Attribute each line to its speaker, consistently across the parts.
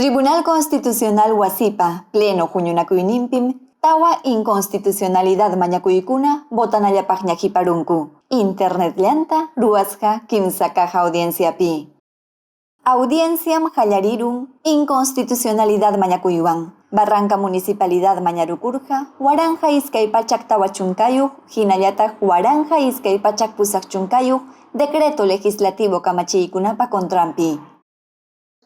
Speaker 1: Tribunal Constitucional wasipa pleno huñunakuyninpim tawa inconstitucionalidad mañakuykuna votanallapaqña hiparunku, internetllanta ruwasqa kimsa kaq audienciapi. Audienciam qallarirun inconstitucionalidad mañakuywan. Barranca Municipalidad mañarukurqa 1240 hinallataq 1280 decreto legislativo kamachiykunapa contranpi.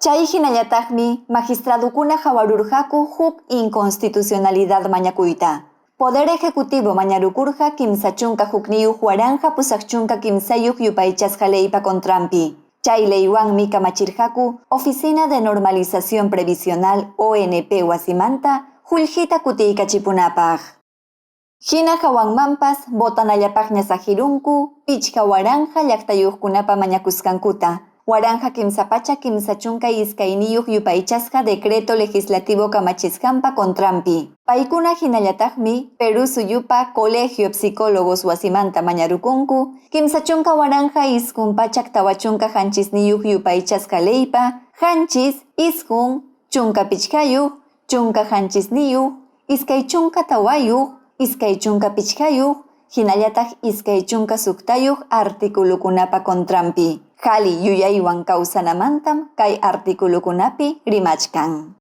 Speaker 1: Chay hinallataqmi magistradukuna hawarurqaku huk inconstitucionalidad mañakuyta. Poder Ejecutivo mañarukurqa 31 1083 yupaychasqa leypa contranpi. Chay leywanmi kamachirqaku Oficina de Normalización Previsional ONP wasimanta qullqita kutiykachipunapaq. Hina hawanmanpas votanallapaqña saqirunku 5000 llaqtayuqkunapa mañakusqankuta, 1332 yupaychasqa decreto legislativo kamachisqanpa contranpi. Paykuna hinallataqmi Perú suyupa Colegio Psicólogos wasimanta mañarukunku 30947 yupaychasqa leypa 7 9 15 17 24 25 hinallataq 26 articulukunapa contranpi. Qhali yuyaywan kawsanamantam kay articulukunapi rimachkan.